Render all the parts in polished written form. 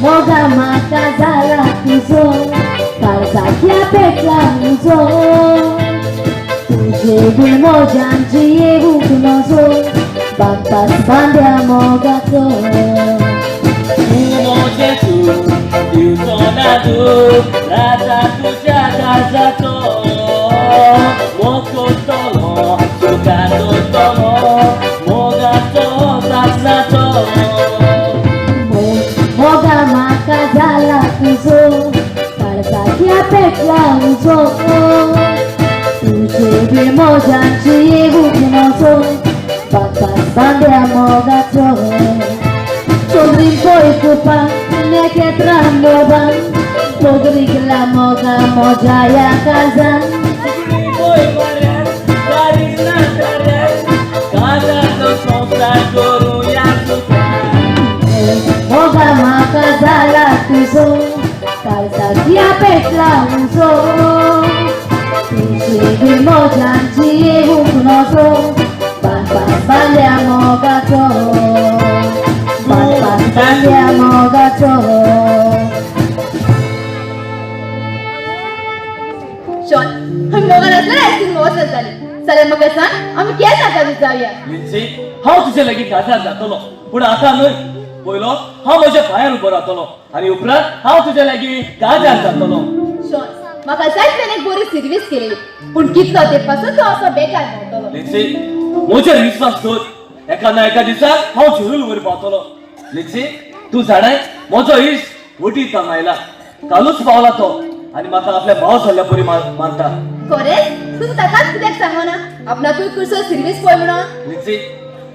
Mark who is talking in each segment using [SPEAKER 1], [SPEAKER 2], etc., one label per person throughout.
[SPEAKER 1] मोगा म्हाका जाला तुजो काळजाच्या पेटला उजो तुजे बीन मोजांची येवूंक नजो बांदपास बांद्या मोगाचो
[SPEAKER 2] तूं म्हजें सूख दिवचो ना दूख राजा तुज्या काळजाचो मोग करतलो सुखान दवरतलो मोगाचो सासणाचो.
[SPEAKER 1] मोगा म्हाका जाला तुजो काळजाच्या पेटला उजो तुजे बीन मोजांची येवूंक नजो बांदपास बांद्या मोगाचो चोगरी पोय कुपा नेकेत्रां मोबान पोगरीकला मोगा मोजा या काळजान
[SPEAKER 2] सगळीं पळय बऱ्यान कारीच ना साऱ्यान काळजाचो संवसार करुया सुखान.
[SPEAKER 1] मोगा म्हाका जाला तुजो काळजाच्या पेटला उजो तुजे बीन मोजांची येवूंक नजो बांदपास बांद्या मोगाचो बांदपास बांद्या मोगाचो.
[SPEAKER 3] शॉन, आमी मोगान आसल्यार आयस्क्रीम वचत जाली जाल्यार म्हाका सांग आमी केन्ना काजार जावया?
[SPEAKER 2] लिन्सी, हांव तुजे लागीं काजार जातलो पूण आतां न्हय. पयलो हांव म्हज्या पांयार उबो रावतलो आनी उपरांत हांव तुजे लागीं काजार जातलो.
[SPEAKER 3] शॉन, म्हाका जाय तुवें एक बरी सर्वीस केली पूण कितलो ते पासून तूं असो बेकार भोंवतलो.
[SPEAKER 2] लिन्सी, म्हजेर विस्वास दवर, एका ना एका दिसा हांव जरूर वयर पावतलो. लिन्सी, तूं जाणाय म्हजो इश्ट वटी थावन आयला, कालूच पावला तो आनी म्हाका आपल्या भाव जाल्ल्या परी मानता.
[SPEAKER 3] खरेंच? तूं ताकाच कित्याक सांगना आपणाकूय कुर्सो सर्वीस पळय म्हणून?
[SPEAKER 2] लिन्सी,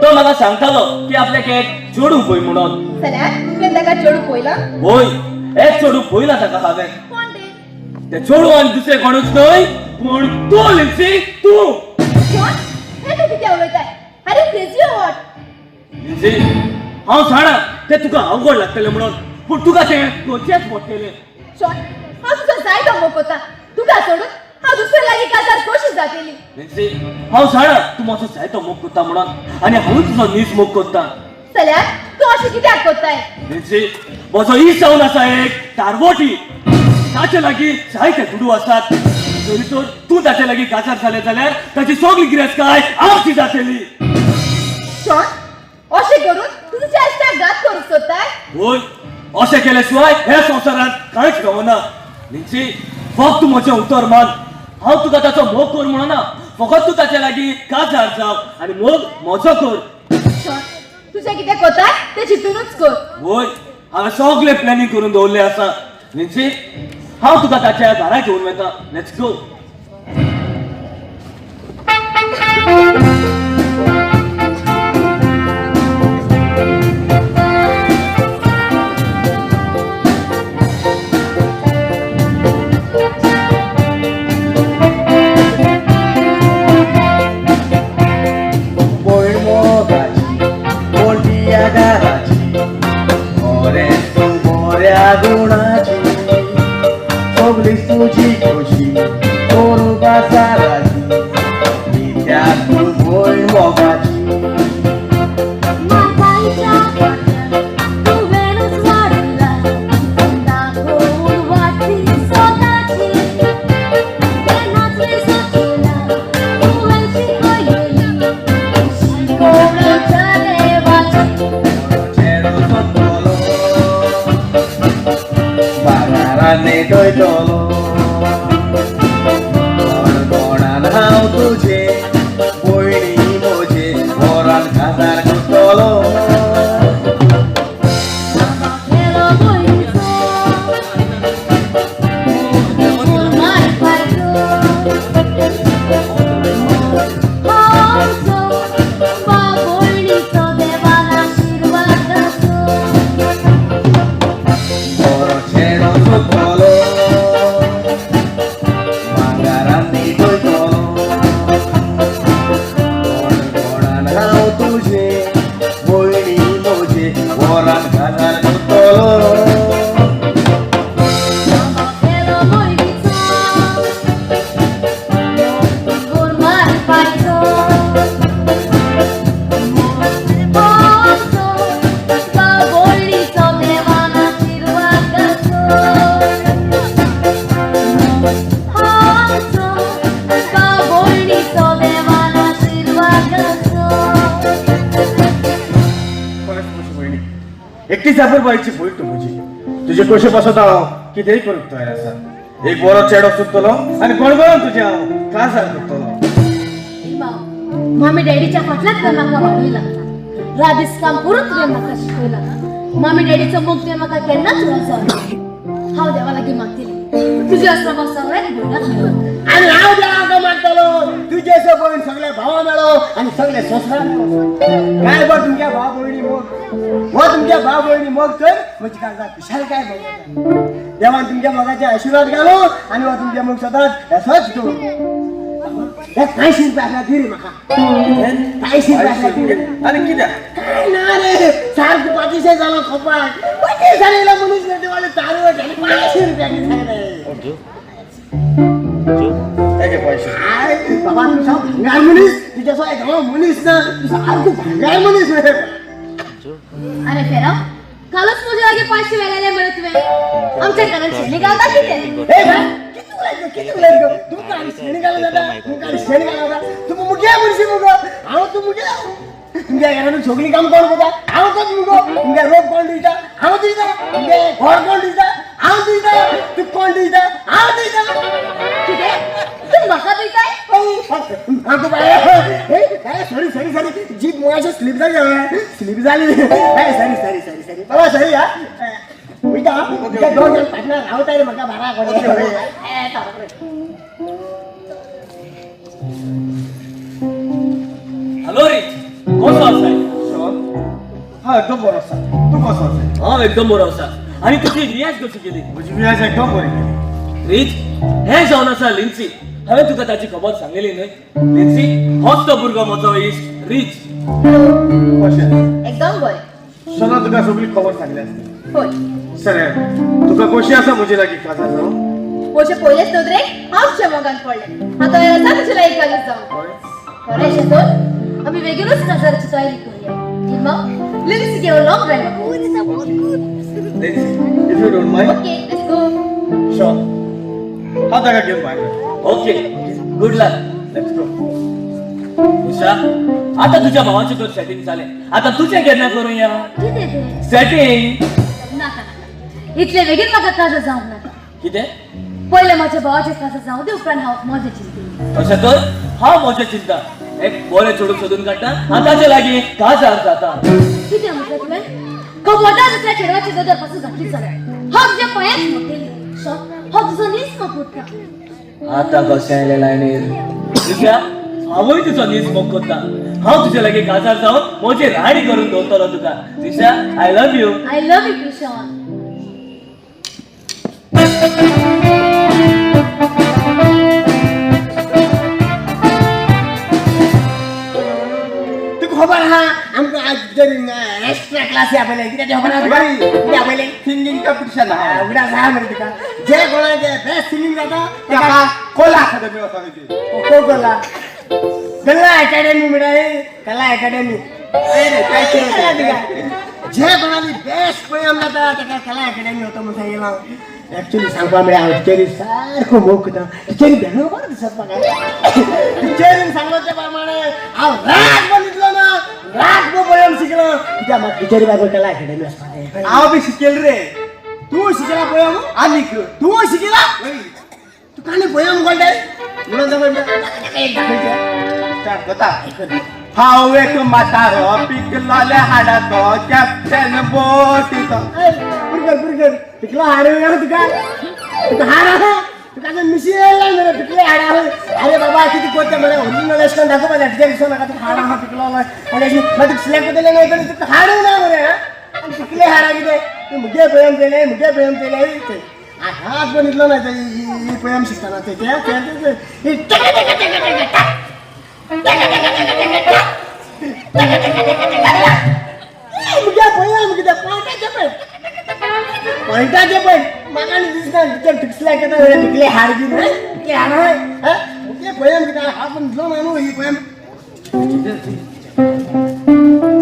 [SPEAKER 2] तो म्हाका सांगतालो की आपल्याक एक चेडूं पळय म्हणून.
[SPEAKER 3] जाल्यार तुवें ताका चेडूं पळयलां?
[SPEAKER 2] वय, एक चेडूं पळयलां ताका हांवें.
[SPEAKER 3] कोण तें?
[SPEAKER 2] ते चेडूं आनी दुसरें कोणूच न्हय पूण तूं लिन्सी, तूं.
[SPEAKER 3] शॉन, हें तूं कितें उलयताय? Are you crazy or what?
[SPEAKER 2] Lincy, हांव जाणा तें तुका अवघड लागतलें म्हणून पूण तुका तें करचेंच पडटलें.
[SPEAKER 3] शॉन, हांव तुजो जायतो मोग करता. तुका सोडून हांव दुसऱ्या लागीं काजार कशी जातली?
[SPEAKER 2] लिन्सी, हांव जाणा तूं म्हजो जायतो मोग करता म्हणून आनी हांवूय तुजो नीज मोग करता.
[SPEAKER 3] जाल्यार तूं अशें कित्याक करताय?
[SPEAKER 2] लिन्सी, म्हजो इश्ट जावन आसा एक तारवोटी. ताचे लागीं जायते दुडू आसात. जरी तर तूं ताचे लागीं काजार जालें जाल्यार ताची सगळी गिरेस्तकाय आमची जातली.
[SPEAKER 3] शॉन, अशें करून तूं तुज्या इश्टाक घात करूंक सोदताय?
[SPEAKER 2] वय, अशें केले शिवाय ह्या संवसारांत कांयच मेवना. लिन्सी, फक्त तूं म्हजें उतर मान. हांव तुका ताचो मोग कर म्हणना, फकत तूं ताचे लागीं काजार जाव आनी मोग म्हजो कर.
[SPEAKER 3] शॉन, तुजें कितें करताय तें चिंतूनच कर.
[SPEAKER 2] वय, हांवें सगळें प्लॅनिंग करून दवरलें आसा. लिन्सी, हांव तुका ताच्या घरा घेवन वता. Let's go.
[SPEAKER 4] भयण मोगाची मोठ्या घराची खरेंच तूं बऱ्या गुणाची सगळी तुजी खोशी करूं काजाराची कित्याक तूं भयण मोगाची.
[SPEAKER 1] म्हाताईच्या तुवेंच वाडयला दाखोवन वाटी स्वताची केन्नाच विसरचेना तुवें शिकयलेली शिकोवण्याच्या देवाची.
[SPEAKER 4] चेडो सोदतलो बाजारान नेटयतलो कोणान हांव तुजे भयणी म्हजे घरान काजार करतलो.
[SPEAKER 1] खेळो भयणीचो मार खायचो हांवचो बाबोळणीचो देवान आशिर्वादाचो.
[SPEAKER 4] बरो चेडो सोदतलो. एकटी जाफरबाईची भयण तूं म्हजी. तुजे कशें पासत हांव कितेंय करूंक तयार आसा. एक बरो चेडो सोदतलो आनी गणगणान तुजें हांव काजार करतलो.
[SPEAKER 1] मामी डॅडीच्या फाटल्यान तुवें म्हाका वाडयला. रात दीस काम करून तुवें म्हाका शिकयला. मामी डॅडीचो मोग तुवें म्हाका केन्नाच उणो. हांव देवा लागीं मागतली तुज्या आश्रमाक सगळ्याक भयणाक मेळो.
[SPEAKER 5] आनी हांव देवाक मागतलो तुजे भयण सगळे भावा मेळो आनी सगळे सोसरा मेळो. काय बो तुमच्या भाव भयणी मोग, हो तुमच्या भाव भयणी मोग तर म्हजी काळजाक खुशाल काय मोग. देवान तुमच्या मोगाचे आशीर्वाद घालो आनी हो तुमच्या मोग सदांच असोच दवरू. हे 500 रुपया आसल्यार दी रे म्हाका. 500 रुपया आसल्यार दी रे.
[SPEAKER 4] आनी कित्याक?
[SPEAKER 5] काय ना रे, सारको पातिशे जालो खोपाक. पयशे जाले मनीस देवाले चार वर्स 500 रुपया सांगले.
[SPEAKER 4] हे पयशे.
[SPEAKER 5] I बाबा, तूं सामको भांगार मनीस. तुज्या सो एक हांव मनीस ना, तूं सारको भांगार मनीस रे.
[SPEAKER 1] अरे फेरा, कालच म्हज्या लागीं 500 वेलेले मरे तुवें. आमच्या घरान शेणी घालता कितें?
[SPEAKER 5] ए भाई, किती उलयत किती उलयत. तुमकां आनी शेणी घालूं जाता, तुमकां आनी शेणी घालूं जाता. तूं मुगे मनीस मुगो, हांव तूं मुगे. तुमच्या घरान सगळीं काम कोण करता? हांव करता मुगो. तुमगे रोप कोण दिता? हांव दिता. तुमगे घर कोण दिता? हांव दिता. तूं कोण दिता? हांव दिता.
[SPEAKER 1] कितें तूं म्हाका दिताय?
[SPEAKER 5] सॉरी सॉरी सॉरी, जीप मुळाशी स्लीप जाली, स्लीप जाली. सॉरी सॉरी सॉरी सॉरी बाबा, सॉरी. हा वयता दोन जाण पार्टनर रावता रे म्हाका बारा.
[SPEAKER 2] हॅलो रिच, कसो आसाय?
[SPEAKER 4] शॉन, हा एकदम बरो आसा. तूं कसो आसा?
[SPEAKER 2] हांव एकदम बरो आसा. आनी तुजी रियाज कशी केली?
[SPEAKER 4] म्हजी वियाज एकदम बरी केली.
[SPEAKER 2] रिच, हें जावन आसा लिन्सी. हांवें तुका ताची खबर सांगलेली न्हय? लिन्सी, होच तो भुरगो म्हजो इश्ट रिच.
[SPEAKER 4] कशें?
[SPEAKER 3] एकदम बरें.
[SPEAKER 4] शॉना तुका सगळी खबर सांगली आसतली.
[SPEAKER 3] होय.
[SPEAKER 4] सर, तुका कशी आसा म्हजे लागीं काजार जावं?
[SPEAKER 3] म्हजे पयलेच नदरेक हांव तुज्या मोगान पडलें. आतां आसा तुजे लागीं काजार जावंक.
[SPEAKER 1] खरें शेतोन, आमी बेगीनूच काजाराची तयारी करूया. इमा, लिन्सी घेवन long drive.
[SPEAKER 4] Lincy, if you don't mind.
[SPEAKER 3] Okay, let's go.
[SPEAKER 4] Shawn, हांव ताका घेवन भायर वता.
[SPEAKER 2] Okay, good luck.
[SPEAKER 4] Let's go.
[SPEAKER 2] Usha, आता तुझ्या भावाचें तर सेटिंग जालें, आता तुजें केन्ना करूया?
[SPEAKER 1] कितें तें?
[SPEAKER 2] सेटिंग.
[SPEAKER 1] नाका नाका, इतले बेगीन म्हाका काजार जावंक नाका.
[SPEAKER 2] कितें?
[SPEAKER 1] पयलें म्हज्या भावाचें काजार जावं दे, उपरांत हांव म्हजें चिंततलें.
[SPEAKER 2] तशें तर हांव म्हजें चिंता एक बरें चेडूं सोदून काडटा आनी ताचे लागीं काजार जाता.
[SPEAKER 1] कितें म्हटलें तुवें? खबरदार, दुसऱ्या चेडवाची नदर पासून घातली जाल्यार हांव तुज्या पांयांत मोडटली. हांव तुजो नीस मोग.
[SPEAKER 2] आता कशें आयलें लायनीर? तुज्या हांवूय तुजो नीस मोग करता. हांव तुजे लागीं काजार जावन म्हजी राणी करून दवरतलो तुका. Trisha, I love you.
[SPEAKER 1] I love you too, Shawn.
[SPEAKER 5] तुका खबर आहा, आमकां आज एक्स्ट्रा क्लास आपयले. कित्याक खबर आहा तुका? कित्याक आपयले?
[SPEAKER 4] सिंगींग कॉम्पिटिशन आहा.
[SPEAKER 5] उगडास आहा मरे तुका? जे कोणाचे बेस्ट सिंगींग जाता
[SPEAKER 4] ताका कोला अकादमी वचोंक दी.
[SPEAKER 5] को कला कला अकॅडमी म्हळ्यार कला अकॅडमी. जे कोणाली बेस्ट पोयम जाता ताका कला अकॅडमी वता म्हूण सांगिल्लें हांव. एक्चुअली सांगपा म्हळ्यार हांव टिचरी सारको मोग करता. टिचरी बेगो बरो दिसत म्हाका. टिचरीन सांगलो ते प्रमाणे हांव रातभर न्हिदलो ना, रातभर पोयम शिकलो. कित्याक म्हाका टिचरी बाबा कला अकॅडमी वचपाक जाय.
[SPEAKER 4] हांव बी शिकेल रे.
[SPEAKER 5] तूं शिकला पोयम?
[SPEAKER 4] आनीक.
[SPEAKER 5] तूं शिकला? तुका आनी पोयम कळटाय म्हणून एक दाखयचें.
[SPEAKER 4] स्टार्ट करता. हांव एक म्हातारो पिकलोल्या हाडाचो कॅप्टन बोटीचो.
[SPEAKER 5] पुरकर पुरकर, पिकलो हाड तुका, तुका हाड आहा. तुका आतां मिशी येयला मरे पिकले हाड आहा. अरे बाबा, कितें करता मरे? ओरिजिनल अशें करून दाखोवपा जाय टिचर दिसो नाका. तुका हाड आहा पिकलो आनी अशी मागीर तुका सिलेक्ट करतले न्हय तरी तुका हाड ना मरे. आनी पिकले हाडा कितें? तूं मुगे पोयम चोयलें, मुगे पोयम चोयलें. हात पण इतलो ना ही पोयम शिकतना ते ते ते ते. मुगे पोयम कितें पॉयंटाचे पळय, पॉयंटाचे पळय. म्हाका आनी दिसना टिचर तुका सिलेक्ट करता जाल्यार पिकले हाड बी पिकले हाड. मुगे पोयम कितें हात पण इतलो ना न्हू ही poem.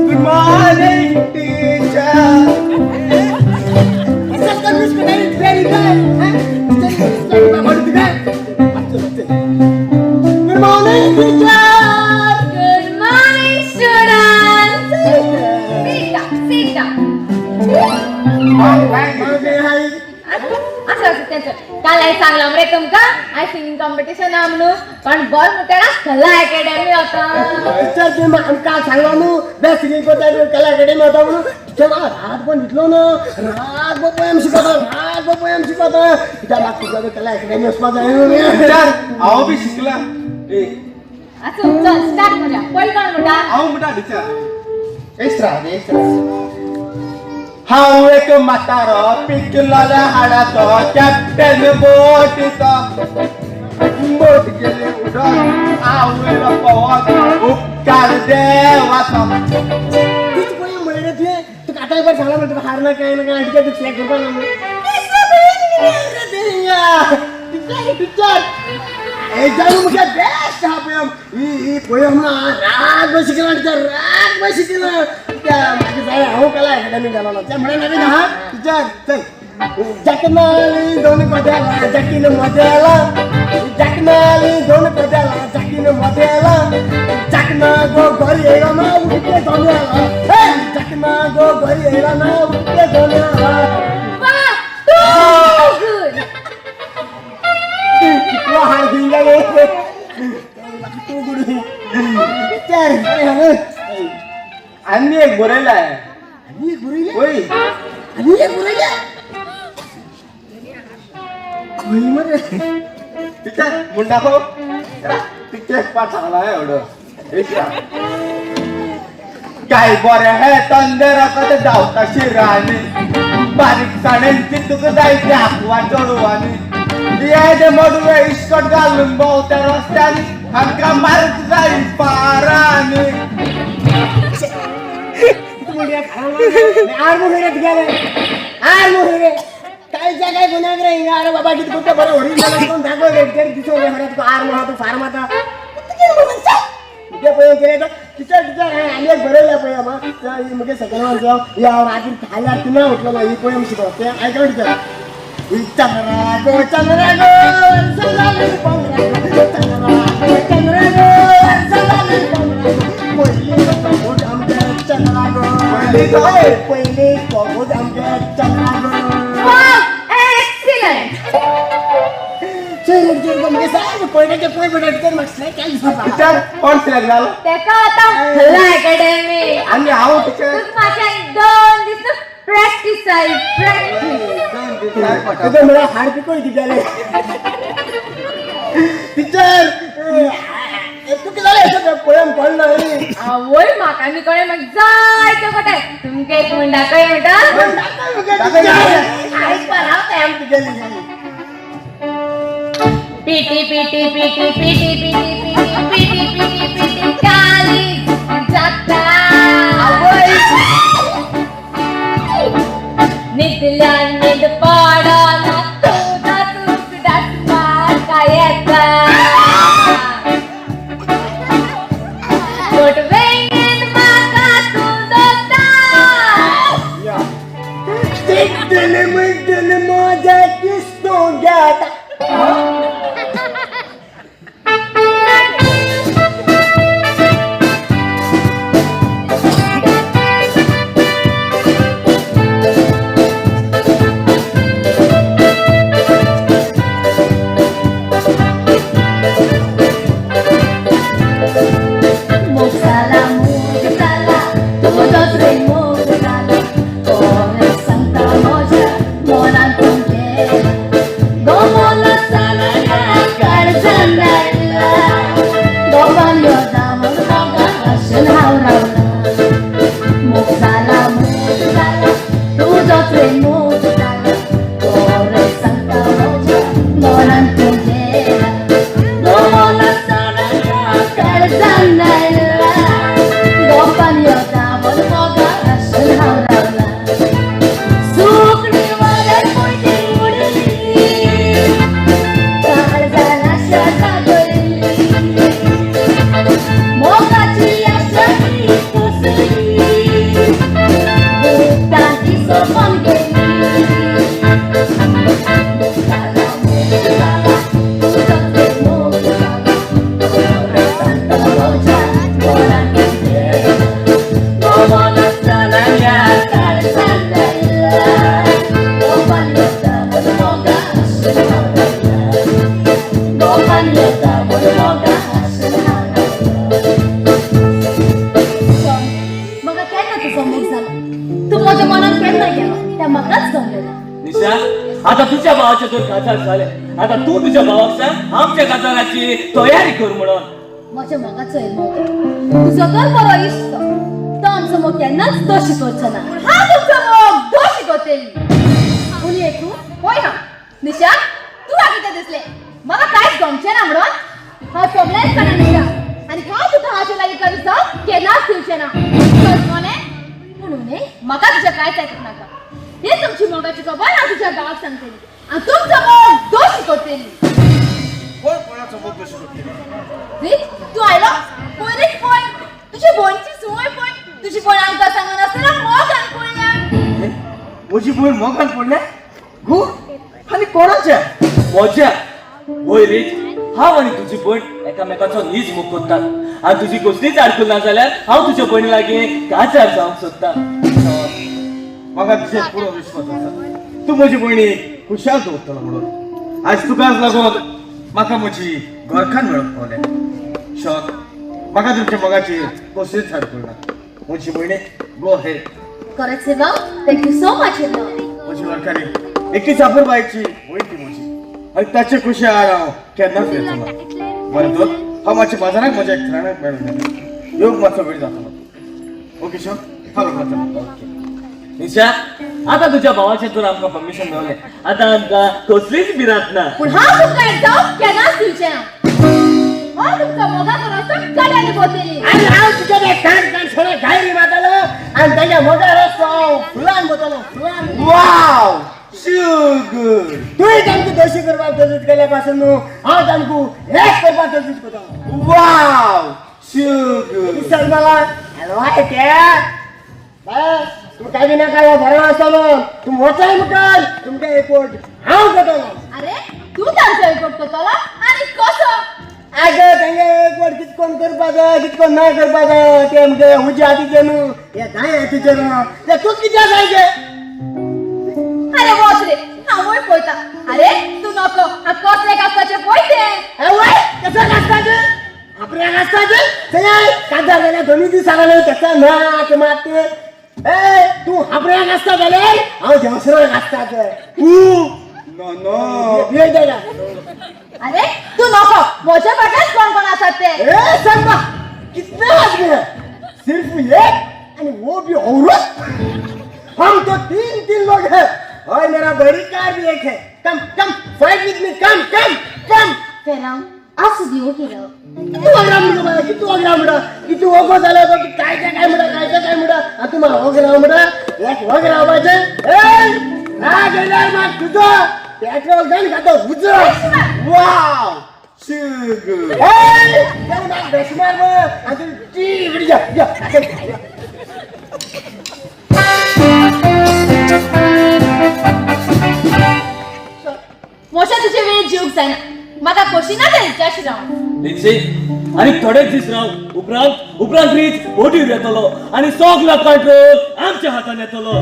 [SPEAKER 4] Good morning teacher.
[SPEAKER 5] असंच कन्फ्यूज करणारी very good morning teacher.
[SPEAKER 3] Good morning, students. Sit down, sit down.
[SPEAKER 5] हाय.
[SPEAKER 3] असं असं त्यांचं काल आई सांगला मरे तुमका I singing competition हा म्हणून, पण बॉल म्हणता कला अकॅडमी होता.
[SPEAKER 5] टीचर, तुम्ही आमकां सांगला न्हू बेस्ट सिंगिंग करता, कला अकॅडमी होता म्हणून. टिचर, म्हाका रातभर न्हिदलो ना, रातभर पोयम शिकवता, रातभर पोयम शिकवता. टिचर, म्हाका तुज्या कला अकॅडमी वचपा जाय न्हू.
[SPEAKER 4] टिचर, हांव बी शिकला एक.
[SPEAKER 3] असं चल, स्टार्ट करूया. पहिले कोण म्हणटा?
[SPEAKER 4] हांव म्हणटा टिचर. Extra extra. हांव एक म्हातारो पिकलोल्या हाडाचो, कॅप्टन बोटीचो. बोट गेली उडोन, हांव येयलो पवन, उपकार देवाचो.
[SPEAKER 5] तूच पोयम म्हणले रे तुवें. तुका आतां एक सांगला म्हणटा, तुका हार ना काय ना काय. टिचर, तुका सिलेक्ट करपा ना. टिचर, टिचर, हेजान म्हज्या बेस्ट हा पोयम. ही ही पोयम ना रातभर शिकला टिचर, रातभर शिकला. त्या मागीर जाय हांव कला अकॅडमी गेलो त्या म्हणून नवीन हा. टिचर, चल. जकनाली दोन पद्याला जकीन मध्याला, जकनाली दोन पद्याला जकीन मध्याला, जकना गो घरी येला ना उठते दोन्याला, हे जकना गो घरी येला ना उठते दोन्याला.
[SPEAKER 3] वा, टू गुड.
[SPEAKER 5] कितलो हार घेऊन गेले तू गुड. टिचर, अरे हांगा.
[SPEAKER 4] आनी एक बरयलाय.
[SPEAKER 5] आनी एक बरयलें?
[SPEAKER 4] वय.
[SPEAKER 5] आनी एक बरयलें खंय मरे?
[SPEAKER 4] टिचर, म्हूण दाखोव. टिचर, एक पाठ सांगला एवढो एक्स्ट्रा. काय बरे हे तंदे रकत धांवता शिरांनी, बारीकसाणेन चिंतूंक जाय त्या आंकवार चेडवांनी. येदे मडवे इश्कट घालून भोंवत्या रस्त्यांनी, हांकां मारूंक जाय पारांनी.
[SPEAKER 5] तू म्हणया आर मोहिरे गेले, आर मोहिरे काय जाय काय गुन्हा रे हिंगा. अरे बाबा, किती कुठं बरं होईल मला कोण दाखव रे. टिचर, दिसो रे खरं तुका आर मोहा, तू फार माता तुझे पळय केले तर. टिचर, टिचर, आनी एक बरयल्या पळय आमा मुगे सेकंड वन या. हांव रात्री खाल्यार तिना उठलो ना, ही पोयम शिकप तें आयकलो टिचर. चंद्रा गो चंद्रा गो वर्सां 15 गो, चंद्रा गो चंद्रा गो वर्सां 15 गो, पयली प्रपोज आमच्या चंद्रा गो, पयली प्रपोज आमच्या चंद्रा गो.
[SPEAKER 3] वा, एक्सिलंट.
[SPEAKER 5] चल चल, मुगे सारकें पयल्याचे पळय पळय. टिचर, म्हाका सिलेक्ट केलें दिसता.
[SPEAKER 4] टिचर, कोण सिलेक्ट जालो?
[SPEAKER 3] तेका आता कला अकॅडमी.
[SPEAKER 4] आनी हांव टिचर?
[SPEAKER 3] तुका माझ्या 2 दीस प्रॅक्टीस आहे, प्रॅक्टीस.
[SPEAKER 5] तुझं मला हाड पिकोय तिच्याले. टिचर, तुका जालें पोयम कळना?
[SPEAKER 3] आवय, म्हाका न्ही कळ्ळें. म्हाका जाय तो कोटे तुमकां एक म्हण दाखय म्हणटा. PT PT PT PT PT PT PT PT PT काली जाता, न्हिदल्या न्हीद पडना, तुजो उगडास म्हाका येता, पोटवेंगेन म्हाका तूं दोता.
[SPEAKER 5] दिल माझ्या दिसतो घ्या.
[SPEAKER 1] मोग जाला, मोग जाला, तुजोच रे मोग जाला, कोण सांगता म्हज्या मनान तूं गेला, गो मोला जाला. मेळ्ळें.
[SPEAKER 2] निशा, आता तुझ्या भावाचे तर काजार झाले, आता तू तुझ्या भावाक सांग आमच्या काजाराची तयारी कर म्हणून.
[SPEAKER 1] म्हज्या मोगाचो हे मोग, तुजो तर बरो इश्ट, तो आमचो मोग केन्नाच दोशी करचो ना.
[SPEAKER 3] पूण हांव तुमचो मोग दोशी करतली.
[SPEAKER 1] उलय तूं.
[SPEAKER 3] होय ना निशा, तुका कितें दिसलें म्हाका कांयच गमचें ना म्हणून? हांव सगळेंच जाणा निशा, आनी हांव तुका हाचे लागीं करूं जावं केन्नाच दिवचें ना. समजलें?
[SPEAKER 1] म्हणून न्ही.
[SPEAKER 3] म्हाका तुजें कांयच आयकूंक नाका. ही तुमची मोगाची खबर हांव तुज्या गांवाक सांगतली आनी तुमचो मोग दोशी करतली.
[SPEAKER 4] कोण कोणाचो मोग दोशी करतली?
[SPEAKER 3] रीत, तूं आयलो पळय रे पळय, तुजी भयणची संवय पळय. तुजी भयण आमकां सांगनासतना मोगान पडल्या.
[SPEAKER 4] म्हजी भयण मोगान पडल्या? गो, आनी कोणाच्या?
[SPEAKER 2] मजा वय रीत, हांव आनी तुजी भयण एकामेकाचो नीज मोग करतात आनी तुजी कसलीच आडखळ ना जाल्यार हांव तुज्या भयणी लागीं काजार जावंक सोदता.
[SPEAKER 4] म्हाका तुजेर पुरो विश्वास आसा, तूं म्हजी भयणी खुशाल दवरतलो म्हणून. आज तुकाच लागून म्हाका म्हजी घरकान्न मेळूंक पावल्या. शॉक, म्हाका तुमच्या मोगाची कसलीच आडखळ ना. म्हजी भयणी, गो हेड.
[SPEAKER 1] करेक्ट सेवा, thank you so much येलो.
[SPEAKER 4] म्हजी घरकान्नी एकटी चापूरबायची भयण ती म्हजी, आनी ताचे खुशी आड हांव केन्नाच येचो ना. बरें तर हांव मातशें बाजाराक म्हज्या एक फ्रेंडाक मेळूंक येता. येवंक मातसो वेळ जातलो. ओके शॉक, हांव वता.
[SPEAKER 2] ओके निशा, आता तुझ्या भावाचें तर आमकां परमिशन मेवलें, आतां आमकां कसलीच भिरांत ना.
[SPEAKER 3] पूण हांव तुमकां एक जावं केन्नाच दिवचें ना. हांव तुमकां मोगाचो रस्तो गाड्यांनी भोंवतली.
[SPEAKER 5] आनी हांव तुज्या ते कान कान सगळें गायरी मारतलो आनी ताच्या मोगार रस्तो हांव फुलान वतलो, फुलान.
[SPEAKER 4] वाव, शुगर.
[SPEAKER 5] तुवें तांकां दोशी करपाक तजवीज केल्या पासून न्हू हांव तांकां हेच करपाक तजवीज करता.
[SPEAKER 4] वाव, शुगर.
[SPEAKER 5] विसर मला हॅलो ते तूं काय बी नाका, ह्या घरा आसतलो तूं वचाय मुखार, तुमकां एपोर्ट हांव करतलो.
[SPEAKER 3] अरे तूं तांचो रिपोर्ट करतलो आनी कसो?
[SPEAKER 5] आगे तेंगे एक वर कितकोन करपा जाय कितकोन ना करपा जाय ते आमगे उज्या हातीचे न्हू, हे दाय हातीचे न्हू, ते तूं कित्याक जाय ते?
[SPEAKER 3] अरे वच रे, हांवूय पळयता. अरे तूं नको, हांव कसलें कास्ताचें पळय तें.
[SPEAKER 5] वय कसं कास्ताचें आपल्या कास्ताचें थंय काजार जाल्यार दोनी दीस जाले तेका नाक मारते. ए तूं आपल्या कास्ता जाल्यार हांव देवसरा कास्ताचें.
[SPEAKER 4] तू नो नो.
[SPEAKER 3] अरे तूं नको, म्हज्या फाटल्यान कोण कोण आसात ते.
[SPEAKER 5] ए संबा, कितने आदमी हैं? सिर्फ एक, आणि वो भी औरत. हम तो तीन तीन लोग हैं और मेरा बड़ी कार भी एक है. Come come fight with me, come come come.
[SPEAKER 1] Ferrao, आसूं दी, ओगी राव.
[SPEAKER 5] किती वगरा म्हणतो मला, किती वगरा म्हणा, किती ओगो झाला तो, काय काय काय म्हणा, काय काय म्हणा. आता तुम्हाला वगरा म्हणा, एक वगरा पाहिजे. ए राग येणार मग तुझं पेट्रोल गन खातो उजळ.
[SPEAKER 4] वाव, शुगर.
[SPEAKER 5] ए त्याला मार, बेसमार मग आणि तू इकडे जा, जा.
[SPEAKER 3] म्हज्या तुजे वेळ जिवंक जायना, म्हाका खोशी ना तेंच्याशी रावन.
[SPEAKER 2] लिन्सी, आनी थोडेच दीस राव, उपरांत उपरांत रीच बोटीर येतलो आनी सगलो कंट्रोल आमच्या हातान येतलो.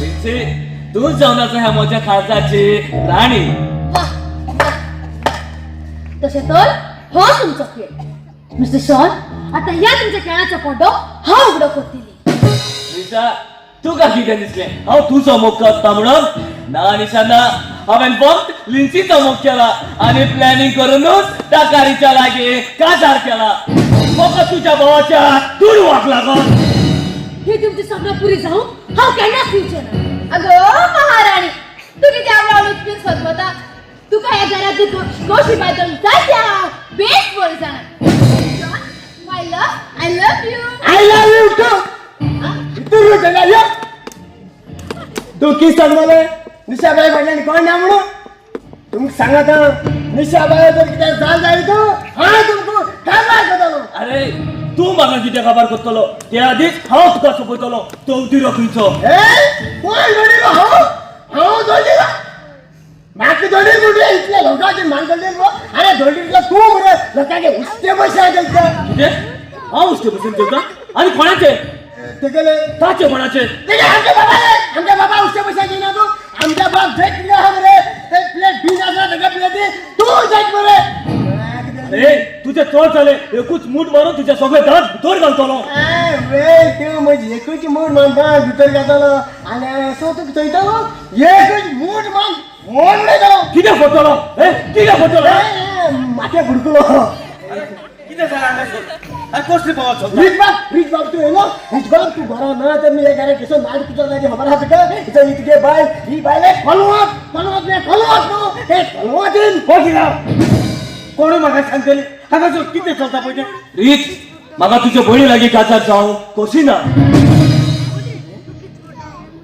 [SPEAKER 2] लिन्सी, तूं जावन आसा ह्या म्हज्या काळजाची राणी.
[SPEAKER 1] वाह वाह. तशें तर हो तुमचो खेळ मिस्टर शॉन, आतां ह्या तुमच्या खेळाचो पड्डो हांव उगडो करतली.
[SPEAKER 2] निशा, तुका कितें दिसलें हांव तुजो मोग करता म्हणून? ना निशा ना, हांवें फक्त लिन्सीचो मोग केला आनी प्लॅनिंग करूनच ताका रिच्या लागीं काजार केला, फकत तुज्या भावाच्या दुडवाक लागून.
[SPEAKER 1] ही तुमची सपनां पुरी जावंक हांव केन्नाच दिवचें ना.
[SPEAKER 3] अगो महाराणी, तूं कितें आपल्या उचपीन सोदता? तुका ह्या घरांतली गोशी बायदल जायते हांव बेस बरी जाणा. My love, I love you.
[SPEAKER 5] I love you too. इतूर चला यो. तू की सांगले निशाबाई फाटल्यान कोण ना म्हणून तुमकां सांगता, निशाबाई जर कितें जाल जाय तूं हांव तुमकां काबार करतलो.
[SPEAKER 2] अरे तूं म्हाका कितें खबर करतलो ते आदींच हांव तुका सोंपयतलो. तो उदिरो खंयचो?
[SPEAKER 5] ए कोण जोडिलो? हांव हांव जोडिलो? म्हाका जोडील कुठे इतल्या लोकांचे म्हाका जोडील गो? अरे जोडिल्लो तूं मरे, लोकांचे उश्टे पयशे दिलता.
[SPEAKER 2] कितें हांव उश्टे बसून जेवता? आनी कोणाचे?
[SPEAKER 5] तेगेले.
[SPEAKER 2] ताचे कोणाचे?
[SPEAKER 5] तेगे आमच्या बाबा रे, आमच्या बाबा उश्टे पयशे घेयना तूं. आमच्या बाप जैत कितें आहा मरे, ते प्लेट बीन आसा तेगे प्लेटी तूं जैत मरे.
[SPEAKER 2] अरे तुजे चड जाले, एकूच मूठ मारून तुजे सगळे दांत भितर घालतलो.
[SPEAKER 5] तुवें त्यो म्हजी एकूच मूठ मानता भितर घातलो आनी सो तुका थंयतलो एकूच मूठ मान फोन उडयतलो.
[SPEAKER 2] कितें फोटलो? हे कितें फोटलो?
[SPEAKER 5] माथ्या फुडकुलो.
[SPEAKER 4] कितें जालां हांगासर? आनी कसली बोवाळ चलता?
[SPEAKER 5] रिच बाब, रिच बाब, तूं येयलो? रिच बाब, तूं बरो ना तर मी घरा केसो नाट तुजो जाय खबर आसा तुका? इथं तुगे बायल ही बायल कलवात कलवात कलवात न्हू हे कलवातीन.
[SPEAKER 4] हो कितें? कोणूय म्हाका सांगतली हांगासर कितें चलता पळय तें?
[SPEAKER 2] रीच, म्हाका तुजे भयणी लागीं काजार जावं कशी ना.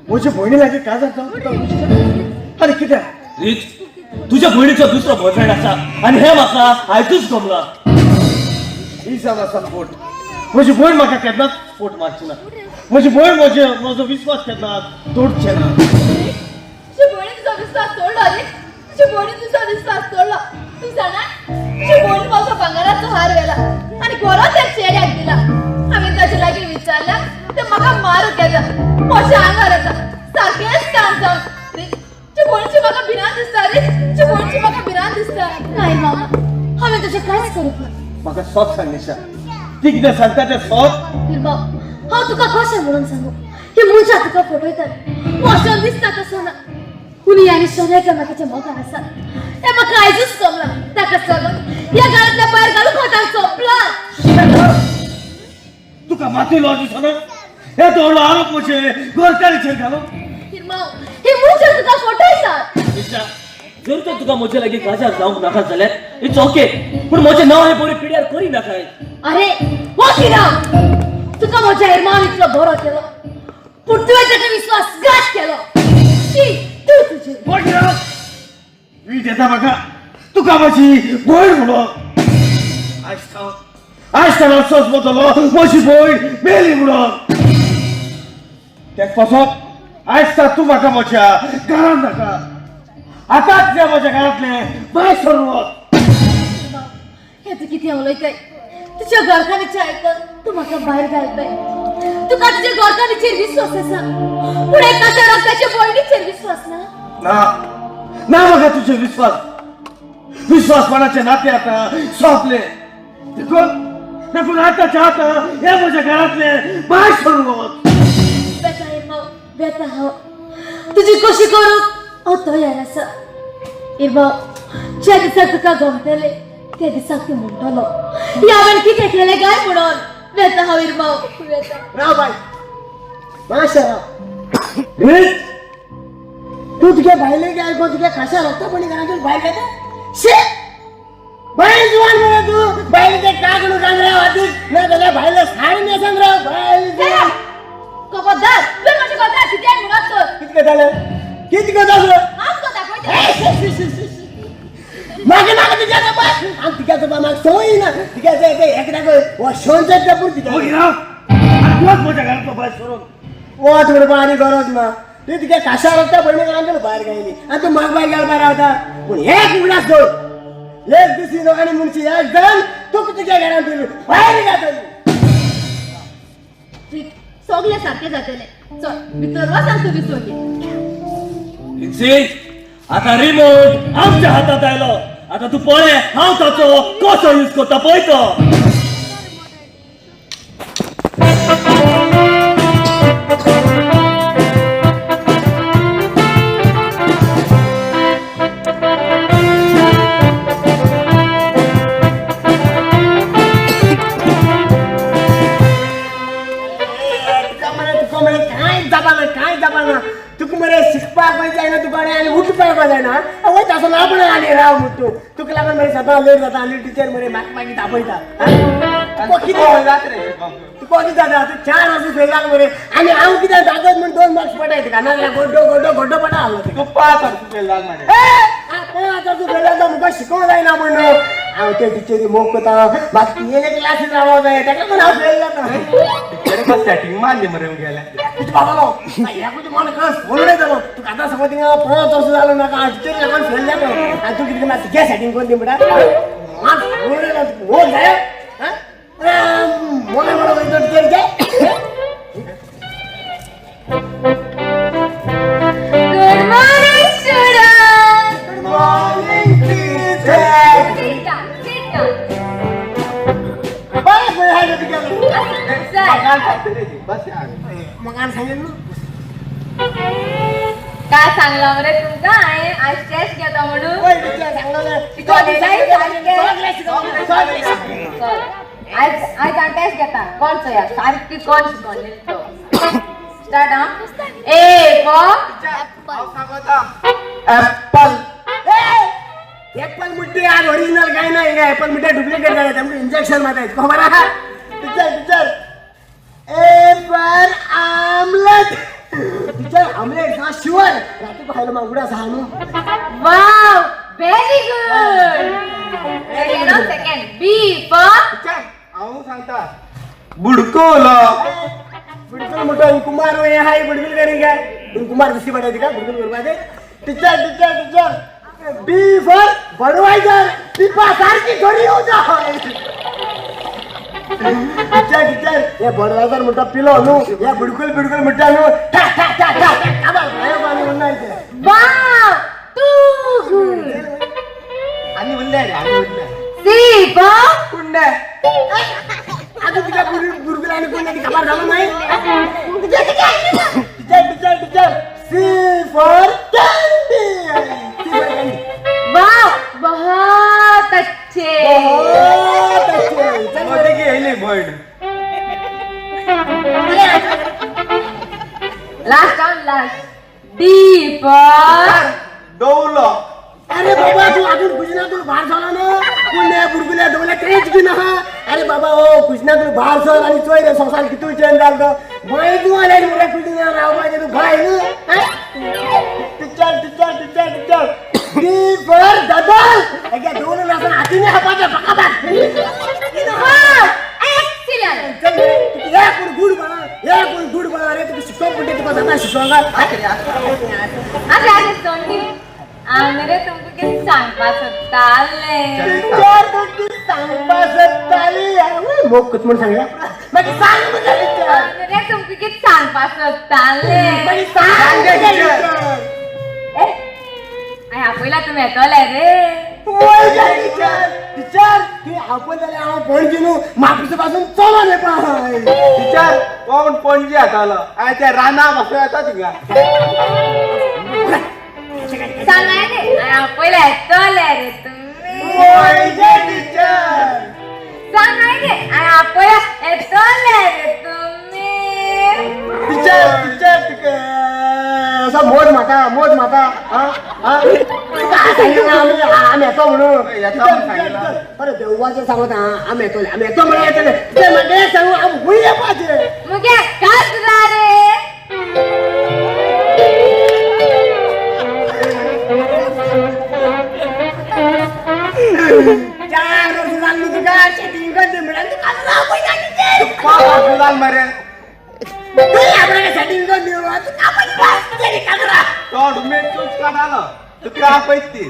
[SPEAKER 5] म्हजे भयणी लागीं काजार जावं तुका?
[SPEAKER 4] आनी कित्याक?
[SPEAKER 2] रीच, तुज्या भयणीचो दुसरो बॉयफ्रेंड आसा आनी हें म्हाका आयजूच गमलां.
[SPEAKER 4] ही जावन आसा फोट. म्हजी भयण म्हाका केन्नाच फोट मारची ना. म्हजी भयण म्हजे म्हजो विस्वास केन्नाच तोडचे ना.
[SPEAKER 3] तुजी भयणी तुजो विस्वास तोडलो रे. तुजी भयणी तुजो विस्वास तोडलो. तूं जाणा, तुजी भयणी म्हजो भांगराचो हार व्हेला आनी गोरो त्या चेड्याक दिला. हांवें ताचे लागीं विचारला तें म्हाका मारूंक येता, म्हज्या आंगार येता सारकेंच काम जावन. तुजी भयणीची म्हाका भिरांत दिसता रे. तुजी भयणीची म्हाका भिरांत दिसता.
[SPEAKER 1] नाही मामा, हांवें तशें कांयच करूंक ना.
[SPEAKER 4] म्हाका सोत सांग निशा, ती कितें सांगता तें सोत.
[SPEAKER 1] हिरबाब, हांव तुका कशें म्हणून सांगू? ही मनशां तुका फटयतात. मोशन दिसता तसो ना. कुनी आनी सोना एकामेकाच्या मोगान आसा हें म्हाका आयजूच कमलां. ताका लागून ह्या घरांतल्या भायर घालूंक हांव तांचो प्लान.
[SPEAKER 4] तुका माती लॉज दिसना हे तो व्हडलो आरोप म्हजे घरकारीचेर घालो.
[SPEAKER 1] हिरमाव, ही मनशां तुका फटयतात.
[SPEAKER 2] निशा, जर तर तुका म्हजे लागीं काजार जावंक नाका जाल्यार it's okay, पूण म्हजें नांव हें बरें पिड्यार करी नाकाय.
[SPEAKER 1] अरे हो किराम, तुका म्हज्या हिरमावन इतलो बरो केलो, पूण तुवें ताका विश्वासघात केलो. शी तूं तुजें.
[SPEAKER 4] वीट येता म्हाका तुका म्हजी भयण म्हणून. आयज थावन आयज थावन अफसोस जातलो म्हजी भयण मेली म्हणून. तेच पासत आयज थावन तूं म्हाका म्हज्या घरांत नाका. आतांच त्या म्हज्या घरांतलें भायर सरून वच.
[SPEAKER 1] हें तूं कितें उलयताय? तुज्या घरकान्नीचें आयकून तूं म्हाका भायर घालताय. तुका तुज्या घरकान्नीचेर विस्वास आसा, पूण एका रक्ताच्या भयणीचेर विस्वास ना?
[SPEAKER 4] ना ना, म्हाका तुजे विस्वास विस्वासपणाचे नाते आतां सोंपले. देखून देखून आतांच्या आतां हे म्हज्या घरांतले भायर सरून वच.
[SPEAKER 1] बेटा इरमाव, बेटा, हांव तुजी कशी करूंक हांव तयार आसा. इरमाव, ज्या दिसा तुका गमतलें त्या दिसाक तूं म्हणटलो ह्या हांवें कितें केलें काय म्हणून. वेता हांव इरमाव, वेता.
[SPEAKER 5] राव बाय, मातशें राव.
[SPEAKER 4] रीत.
[SPEAKER 5] तूं तुगे बायलेक आयको तुगे खाशा रक्तपणी घरांतून भायर घेता. शे, बायल जुवान मरे तूं. बायलेचे कागणू कांदरा वातीक ना जाल्यार बायले साडी न्हेसून राव बायल जुवान.
[SPEAKER 3] खबरदार, तुवें म्हज्या घरा कितें म्हणत तर.
[SPEAKER 5] कितकें जालें? कितकें जालें?
[SPEAKER 3] हांव तुका दाखयता.
[SPEAKER 5] मागे नाका तुज्या बाबा. आनी तुज्या बाबा म्हाका संवय ना तुज्या ते एकदाक शोन जाता पूण तुज्या.
[SPEAKER 4] मागीर हांव आनी वच म्हज्या घरांतलो भायर सरून.
[SPEAKER 5] वच म्हणपा आनी गरज ना. ती तुगे खाशा रक्ता भयणी घरांतून भायर घायली आनी तूं म्हाका भायर घालपा रावता. पूण एक उगडास दवर, एक दीस ही दोगांनी मनशी एक जावन तुका तुज्या घरांतून भायर घातली.
[SPEAKER 3] सगळें सारकें जातलें. चल भितर वच आनी तूं विसव घे.
[SPEAKER 2] लिन्सी, आता रिमोट आमच्या हातात आयलो. आता तूं पळय हांव ताचो कसो यूज करता पळय तो.
[SPEAKER 5] तुका मरे, तुका मरे कांय जावना, कांय जावना. तुका मरे शिकपाक जायना तुका आनी उठपाक जायना. वयता आसतना आपण आनी राव म्हण तूं. तुका लागून मरे सदां लेट जाता आनी टिचर मरे म्हाका मागीर तापयता. तुका कितें तुका कितें जाता? तूं 4 वर्सां फेल जालो मरे. आनी हांव कितें दादत म्हण 2 मार्क्स पडाय तुका, नाजाल्यार गोड्डो गोड्डो गोड्डो पडा आहलो तुका.
[SPEAKER 4] तूं 5 वर्सां फेल जालो मरे.
[SPEAKER 5] 5 वर्सां फेल जालो, मुखार शिकोवंक जायना म्हण हांव ते टिचरी मोग करता. म्हाका तिगेले क्लासीन रावोंक जाय, ताका लागून हांव फेल जाता.
[SPEAKER 4] टिचरी सेटींग मारली मरे मुगेले.
[SPEAKER 5] तुज्या बाबालो ह्या तुज्या मन कस फोन उडयतलो तुका. आतां समज थिंगा 5 वर्सां जालो नाका टिचरी लागून फेल जालो आनी तूं कितें मातशें तुगे सेटींग करून दी म्हणटा. मान फोन उडयलो तुका मोग जाय. मोगा म्हणून वयता टिचरीचे.
[SPEAKER 3] Good morning, students.
[SPEAKER 5] Good morning teacher.
[SPEAKER 3] Sit down, sit down.
[SPEAKER 5] बरें पळय हाय तुगेलें.
[SPEAKER 3] Sir.
[SPEAKER 4] मगान सांगतले ती बस यार.
[SPEAKER 5] मगान सांगेल न्हू.
[SPEAKER 3] काय सांगला मरे तुमका हांवें आज टेस्ट घेता म्हणून?
[SPEAKER 5] वय टिचर, सांगलें.
[SPEAKER 3] शिकवलें सारकें.
[SPEAKER 5] सगळें शिकवलें, सगळें शिकवलें.
[SPEAKER 3] चल, आयज आयज हांव टेस्ट घेता कोण चोया सारकी कोण शिकवलें तो. स्टार्ट हा. ए फॉर
[SPEAKER 4] हांव सांगता ऍपल.
[SPEAKER 5] एप्पल मुड्डी आज ओरिजिनल काय नाही का? एप्पल मुड्डे डुप्लिकेट झाले, त्यामुळे इंजेक्शन मारतायत खबर आहा. Teacher, teacher, A for omelette. Teacher, omelette हा शुअर रात्री खायला मागुडा असा हा न्हू.
[SPEAKER 3] Wow, very good. Second, second. B for
[SPEAKER 4] teacher, हांव सांगता बुडकुलो.
[SPEAKER 5] बुडकुल मोठो कुमार हे हाय बुडकुल करी काय कुमार दुसरी पडायची का बुडकुल करपाचे. Teacher, teacher, teacher, B for Budweiser. Pippa सारखी घरी येऊ जा. टिचर, टिचर, हे बडवायझर म्हणटा पिलो न्हू, हे बुडकुल बिडकुल म्हणटा न्हू, ठा ठा ठा ठा ठा काबार भायर पाणी म्हणना इथे.
[SPEAKER 3] वाव, टू गुड.
[SPEAKER 4] आनी उरले रे, आनी उरले.
[SPEAKER 3] सी फॉर
[SPEAKER 4] कुंडे.
[SPEAKER 5] आता तुझ्या बुडकुल आणि कोण नाही काबार झालं नाही. Teacher, teacher, teacher, C for candy. C for candy.
[SPEAKER 3] वाव, बहुत अच्छे.
[SPEAKER 5] बहुत अच्छे. चल.
[SPEAKER 4] मोदी येयली भयण.
[SPEAKER 3] Last on last. D for
[SPEAKER 4] डोवलो.
[SPEAKER 5] अरे बाबा, तू अजून कुजनातून बाहेर झाला ना पुण्या बुडकुल्या डोल्या तेच की ना. अरे बाबा, ओ कुजनातून बाहेर सर आणि चोय रे संसार किती चेंज झालं. बाय, तू आले मुला कुठे राव पाहिजे तू बाय न्हू. Teacher, teacher, teacher, teacher, D for ददल. अगे दोन नासन हातीने हापाचे बकाबात.
[SPEAKER 3] एक्सिलेंट.
[SPEAKER 5] चल रे, तुका हे कोण गुड बना, हे कोण गुड बना रे. तुका शिकवून कुठे तुका जाता शिकवंगा.
[SPEAKER 3] अरे अरे सोनी, हांव रे तुमकां कितें सांगपा सोदतालें.
[SPEAKER 5] टिचर, तूं कितें सांगपा सोदताली? मोग कत म्हूण सांगल्या, मागीर सांग मुगे टिचर.
[SPEAKER 3] हांव रे तुमकां कितें सांगपा सोदतालें.
[SPEAKER 5] मागीर सांग गे टिचर.
[SPEAKER 3] ए, हांवें आपयला तुमी येतोले रे.
[SPEAKER 5] वय गे टिचर. टिचर, तुवें आपयलें जाल्यार हांव पणजी न्हू म्हापसा पासून चलोन येवपा.
[SPEAKER 4] टिचर, कोण पणजी येतालो आयज ते राना बसून येता तुका.
[SPEAKER 3] सांगाय रे, हांवें आपयला येतोले रे तुमी.
[SPEAKER 4] वय गे टिचर.
[SPEAKER 3] सांगाय रे, हांवें आपयला येतोले रे तुमी.
[SPEAKER 5] टिचर, टिचर, तुका असो मोज म्हाका, मोज म्हाका. आं आं तुका सांगिल्लें आमी आमी येतो म्हणून.
[SPEAKER 4] येतो म्हणून सांगिल्लें.
[SPEAKER 5] बरें, देवाचें सांगता आमी येतले, आमी येतो म्हणून येतले. टिचर, म्हाका सांगू आमी खंय येवपाचें?
[SPEAKER 3] मुगे काजरा रे.
[SPEAKER 5] 4 वर्सां जाल्ली तुका सेटींग करता म्हळ्यार तुका आपयता टिचर.
[SPEAKER 4] कोण जाल मरे?
[SPEAKER 5] तुवें आपणाक सेटींग कर न्हू, तुका आपयता टिचर काजरा.
[SPEAKER 4] तो उमेद काडालो तुका आपयत ती.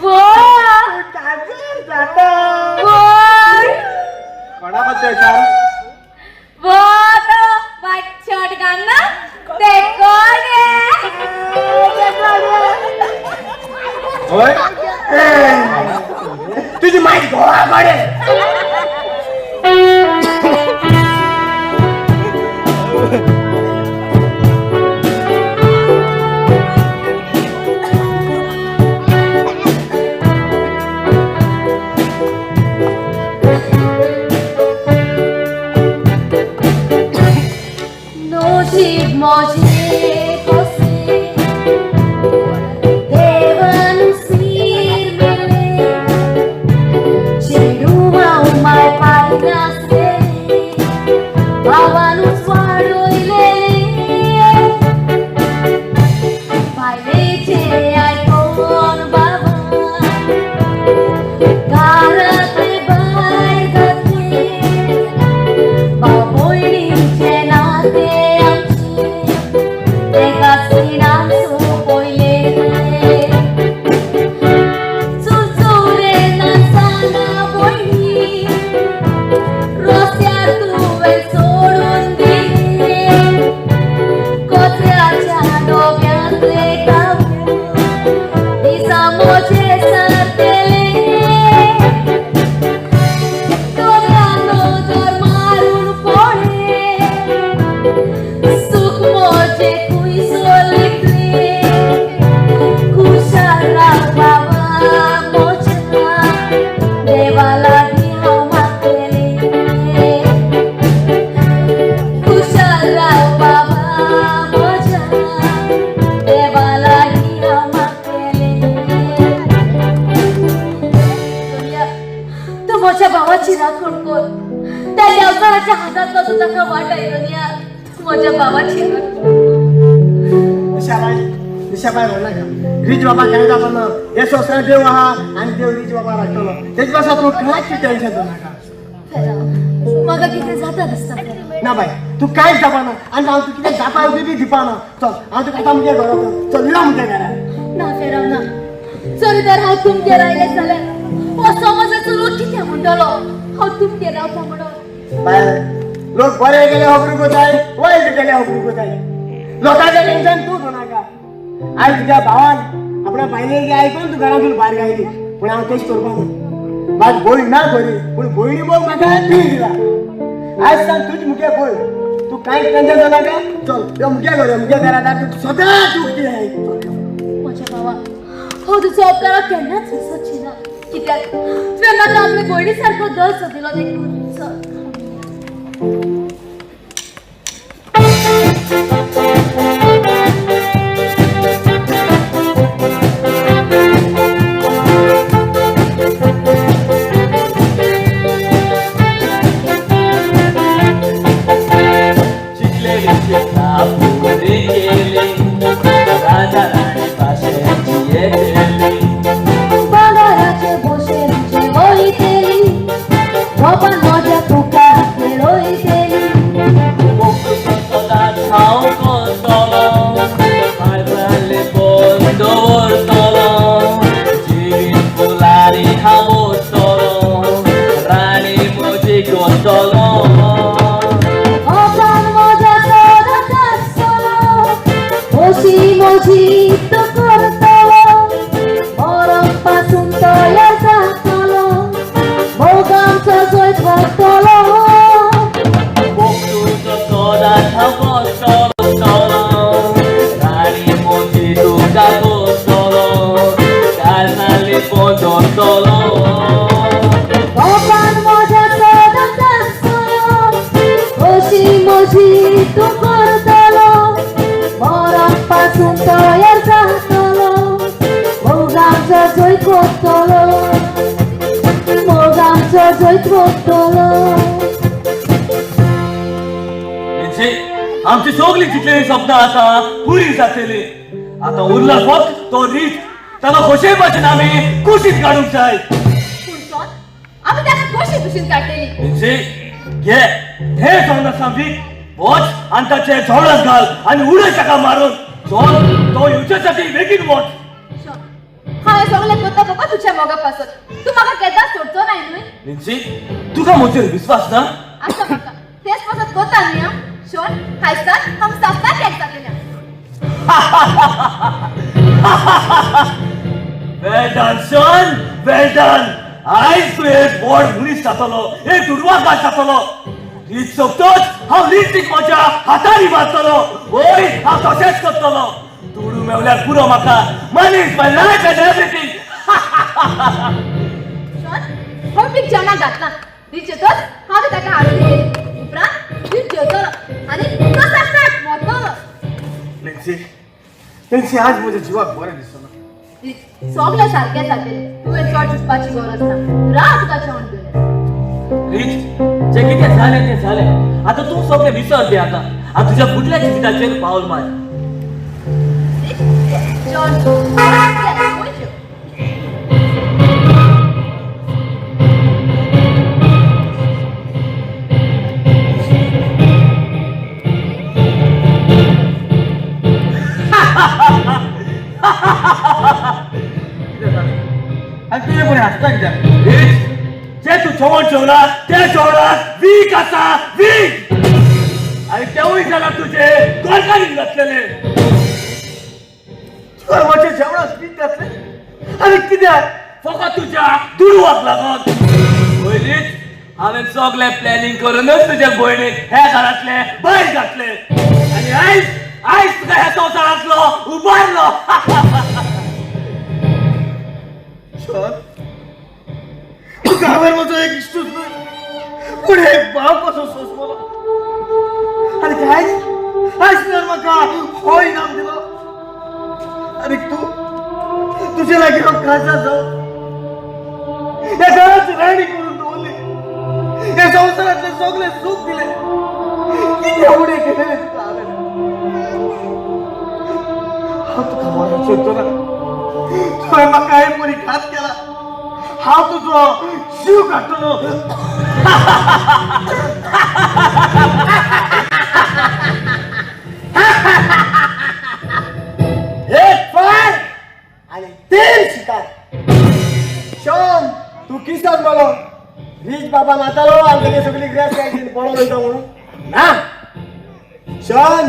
[SPEAKER 3] वो
[SPEAKER 5] काजर जाता.
[SPEAKER 3] वो
[SPEAKER 4] कोणा बद्दल सर?
[SPEAKER 3] वो तो व्हाइट शर्ट घालना ते कोण आहे?
[SPEAKER 4] होय.
[SPEAKER 5] तुझी माहिती गोवा कडे.
[SPEAKER 1] नशीब म्हजें कशें देवान सीर मेळ्ळें चेडूं.
[SPEAKER 3] भावाची.
[SPEAKER 5] निशाबाई, निशाबाई म्हणू नका. रिज बाबा काय जाता ना, हे संवसार देव आहा आनी देव रिज बाबा राखतलो. तेजे पासून तूं कांयच टेन्शन घेवं नाका.
[SPEAKER 1] म्हाका कितें जाता दिसता.
[SPEAKER 5] ना बाय, तूं कांयच जावपा ना आनी हांव तूं कितें जापा बी दिवपा ना. चल हांव तुका आतां म्हज्या घरा, चल यो म्हज्या घरा.
[SPEAKER 1] ना फेराव ना, जरी तर हांव तुमगेर आयलें जाल्यार हो समाजाचो लोक कितें म्हणटलो? हांव तुमगेर रावता म्हणून.
[SPEAKER 5] बाय, लोक बरे गेले खबरूक जाय, वायट गेले खबरूक जाय, लोकांचें टेन्शन तूं घेवं नाका. आयज तुज्या भावान आपल्या बायलेक आयकून तूं घरांतून भायर घायली, पूण हांव तेच करपा ना. म्हाका भयण ना खरी, पूण भयणी मोग म्हाका तुवें दिला. आयज सावन तूंच मुगे भयण, तूं कांयच टेन्शन घेवं नाका. चल यो मुगे घर, मुगे घरा दार तुका सदांच उक्ती आहाय.
[SPEAKER 1] म्हज्या भावा, हो तुजो उपकार हांव केन्नाच विसरची ना. कित्याक तुवें म्हाका आपले भयणी सारको दर्जो दिलो देखून. चल.
[SPEAKER 2] चिकलेली चिंता पुरी केली, राजा राणी भाशेची येतली.
[SPEAKER 1] भांगराचे भोशेन जेवयतली, बाबान म्हज्या तुका खेळयतली.
[SPEAKER 2] मोग सदांच हांव करतलो, पांय बंद दवरतलो, जिवीत फुलारी हांव वतलो, राणी म्हजी करतलो.
[SPEAKER 1] बाबान म्हज्या सदांच आसतलो, खोशी म्हजी तो करतलो, मरण पासून तयार जातलो, मोगांचो जैत व्हरतलो.
[SPEAKER 2] मोग तुजो सदांच हांव करतलो, राणी म्हजी तुका करतलो, काळजांतली बंद दवरतलो.
[SPEAKER 1] बाबान म्हज्या सदांच आसतलो, खोशी म्हजी तूं करतलो, मरण पासून तयार जातलो, मोगांचो जैत व्हरतलो, मोगांचो जैत व्हरतलो.
[SPEAKER 2] म्हणजे आमची सगळी जितलेली स्वप्न आसा पुरी जातली. आतां उरला फक्त तो रीत, ताका खोशे भाशेन आमी कुशीत काडूंक जाय.
[SPEAKER 3] पूण शॉन, आमी ताका कशी कुशीन काडटली?
[SPEAKER 2] म्हणजे घे हे जावन आसा वीख, वच आनी ताचे झोळाक घाल आनी उडय ताका मारून. चल, तो येवचे साठी बेगीन वच.
[SPEAKER 3] शॉन, हांवें सगळें करता बाबा तुज्या मोगा पासत. तूं म्हाका केन्नाच सोडचो नाय न्हय?
[SPEAKER 2] लिन्सी, तुका म्हजेर विस्वास ना?
[SPEAKER 3] आसा म्हाका, तेच पासत करता न्हय हांव. शॉन, हायसान आमी सासणाक एक जातले.
[SPEAKER 2] Well done, son, well done. आयज तूं एक व्हड मनीस जातलो, एक दुडवाकार जातलो. रीत सोंपतच हांव लिन्सीक म्हज्या हातांनी मारतलो. वय, हांव तशेंच करतलो. दुडू मेवल्यार पुरो म्हाका. Money is my life and everything.
[SPEAKER 3] Shawn, हो पीक जेवणाक घातला, रीत येतच हांव ताका हाडून दितली. उपरांत रीत जेवतलो आनी तो सासणाक वतलो.
[SPEAKER 5] लिन्सी, लिन्सी, आज म्हज्या जिवाक बरें दिसना.
[SPEAKER 3] रीत, सगळें सारकें जातलें, तुवें चड चिंतपाची गरज ना. राव, तुका जेवण दिवया.
[SPEAKER 2] रीत, जें कितें जालें तें जालें. आतां तूं सगळें विसर दी आतां आनी तुज्या फुडल्या जिविताचेर पावल मार.
[SPEAKER 3] रीत, जेवण जेव, जेव.
[SPEAKER 4] कितें जालें आनी तुजें कोणी हांसता कित्याक?
[SPEAKER 2] रीत, जें तूं जेवण जेवला त्या जेवणाक वीख आसा, वीख. आनी तेवूय जाल्यार तुजे गोरकारीन घातलेले.
[SPEAKER 4] तुका म्हजें जेवणाक वीख घातलें आनी कित्याक?
[SPEAKER 2] फकत तुज्या दुडवाक लागून. पयलींच हांवें सगळें प्लॅनिंग करूनच तुज्या भयणीक ह्या घरांतले भायर घातले आनी आयज, आयज तुका ह्या संवसारांतलो उबारलो.
[SPEAKER 4] शॉन, तुका हांवें म्हजो एक इश्टूच न्हय पूण एक भाव कसो सोंसलो आनी आयज, आयज तुवें म्हाका हो इनाम दिलो. आनी तूं, तुजे लागीं हांव खासा जावन ह्या घराची राणी करून दवरली, ह्या संवसारांतलें सगळें सूख दिलें. कितें उडे केलेले तुका हांवें? हांव तुका मरण सोदतो ना. तुवें म्हाका हे परी घात केला. हांव तुजो जीव काडटलो.
[SPEAKER 5] एक फार आणि तीन शिकार. शोन तू किसान बोलो रीच बाबा मातालो आणि तेगे सगळी ग्रेस काय पडो वयता म्हणून ना. शोन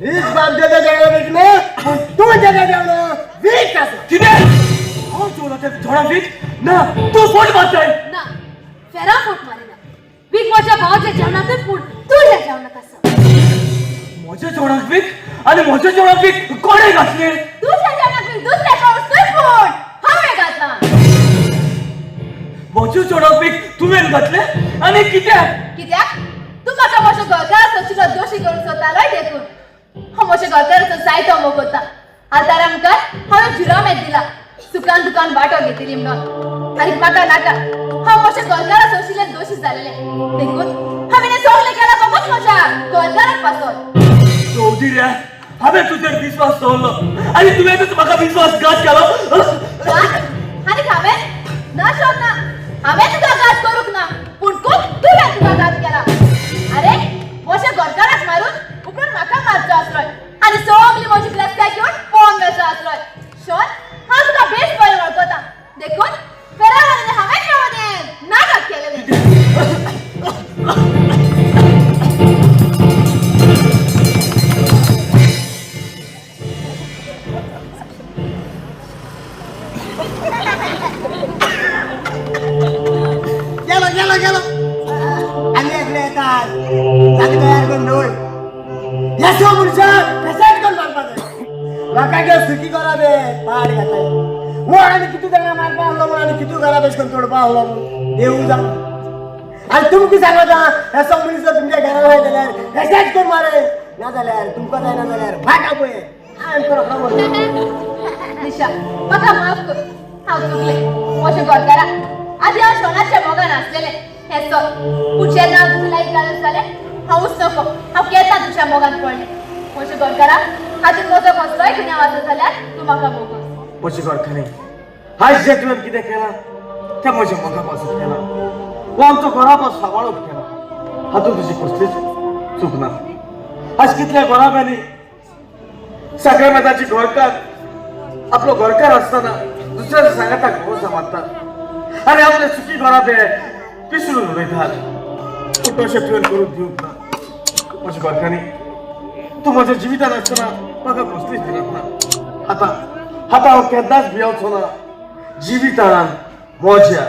[SPEAKER 5] रीच बाप जेजा जेवणा विकले पूण तूं जेजा जेवणा वीक आसा.
[SPEAKER 2] कितें? हांव जेवलो तें थोडा वीक ना. तूं फोट मारताय.
[SPEAKER 1] ना, फेरा फोट मारिना. वीक म्हज्या भावाच्या जेवणांतूय, पूण तुज्या जेवणाक आसा.
[SPEAKER 2] म्हज्या जेवणाक वीक? आनी म्हज्या जेवणाक वीक कोणें घातलें?
[SPEAKER 3] तुज्या जेवणाक वीख दुसऱ्या कोणूच पूण हांवें घातलां.
[SPEAKER 2] म्हज्या जेवणाक वीक तुवें घातलें आनी कित्याक?
[SPEAKER 3] कित्याक तूं म्हाका म्हज्या घरकाराचो शिलो दोशी करूंक सोदतालोय देखून. हांव म्हज्या घरकाराचो जायतो मोग करता. आतारा मुखार हांवें जिरामेत दिला सुखान दुकान वांटो घेतली म्हणून. आनी म्हाका नाका, हांव म्हज्या घरकाराचो आशिल्ल्यान दोशी जालेलें देखून हांवें हें सगळें केलां फकत म्हज्या घरकाराक पासत.
[SPEAKER 2] चौधरी, हांवें तुजेर विश्वास दवरलो आनी तुवेंच म्हाका विश्वासघात केलो.
[SPEAKER 3] आनी हांवें ना शोध ना, हांवें तुका घात करूंक ना, पूण खूब तुवें तुका घात केला. अरे म्हज्या घरकाराक मारून उपरांत म्हाका मारचो आसलोय आनी सगली म्हजी ग्लेस्ताय घेवन पळोवन वचो आसलोय. शोध, हांव तुका बेस बरें वळखता देखून फेरावानी हांवें मेळोन नाटक केलेलें.
[SPEAKER 5] गेलो गेलो गेलो. आनी एकले येतात जागे तयार करून दवर. येसो मनशाक कशेंच करून मारपाचें. लोकांक सुखी कराबे पाड घाताय वो. आनी कितू जाणां मारपा आहलो म्हणून आनी कितू घरा बेश करून तोडपा आहलो म्हणून देवू जाण. आनी तुमकां सांगता, येसो मनीस जर तुमच्या घरा वय जाल्यार कशेंच करून मारे, ना जाल्यार तुमकां जायना जाल्यार भाट आपय. हांवें खबर.
[SPEAKER 3] निशा, म्हाका माफ कर, हांव चुकलें. म्हज्या घरकारा आदी हांव शोणाच्या मोगान आसलेलें हें सत, पूण जेन्ना हांव तुज्या लागीं कालच जालें हांवूच नको, हांव केन्ना तुज्या मोगान पडलें. म्हज्या घरकारा, हातूंत म्हजो कसलोय गुन्यांव आसा जाल्यार तूं म्हाका मोगोस.
[SPEAKER 4] म्हजे घरकान्नी, आयज जें तुवें कितें केलां तें म्हज्या मोगा पासून केलां वो आमचो घरा सांबाळून केला, हातूंत तुजी कसलीच चूक ना. आज कितल्या घराब्यांनी साक्रामेताची घरकार आपलो घरकार आसतना दुसऱ्याच्या सांगाताक घोव सांबाळतात आनी आपले सुखी घराबे पिसडून उडयतात. पूण तशें तुवें करूंक दिवंक ना. म्हज्या घरकान्नी, तूं म्हज्या जिवितांत आसतना म्हाका कसलीच भिरांत ना. आतां आतां हांव केन्नाच भियेवचो ना जिवितान म्हज्या.